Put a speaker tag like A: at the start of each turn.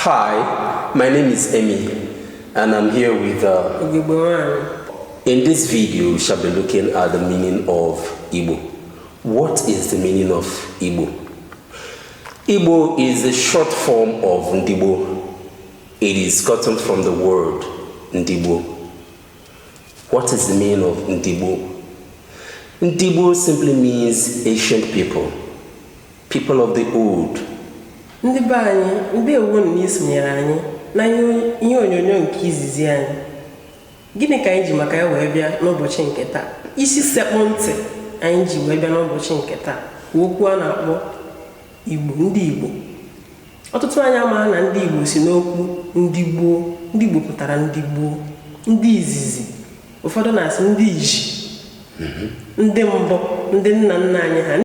A: Hi, my name is Emmy, and I'm here with.
B: Ugegbe nwanyị.
A: In this video, we shall be looking at the meaning of Igbo. What is the meaning of Igbo? Igbo is a short form of Ndigbo. It is gotten from the word Ndigbo. What is the meaning of Ndigbo? Ndigbo simply means ancient people, people of the old.
B: Ndị be anyị, ndewo na isonyere anyị na ihe onyonyo nke izizi anyị. Gịnị ka anyị ji maka ya wee bịa n'ụbọchị nke taa? Isi sekpụ ntị anyị ji wee bịa n'ụbọchị nke taa bụ okwu a na-akpọ Igbo, ndị Igbo. Ọtụtụ anyị amaghị na ndị Igbo si n'okwu ndị gboo. Ndị Igbo pụtara ndị gboo, ndị izizi. Ụfọdụ na-asị ndị iji, ndị mbụ, ndị nna nna anyị ha.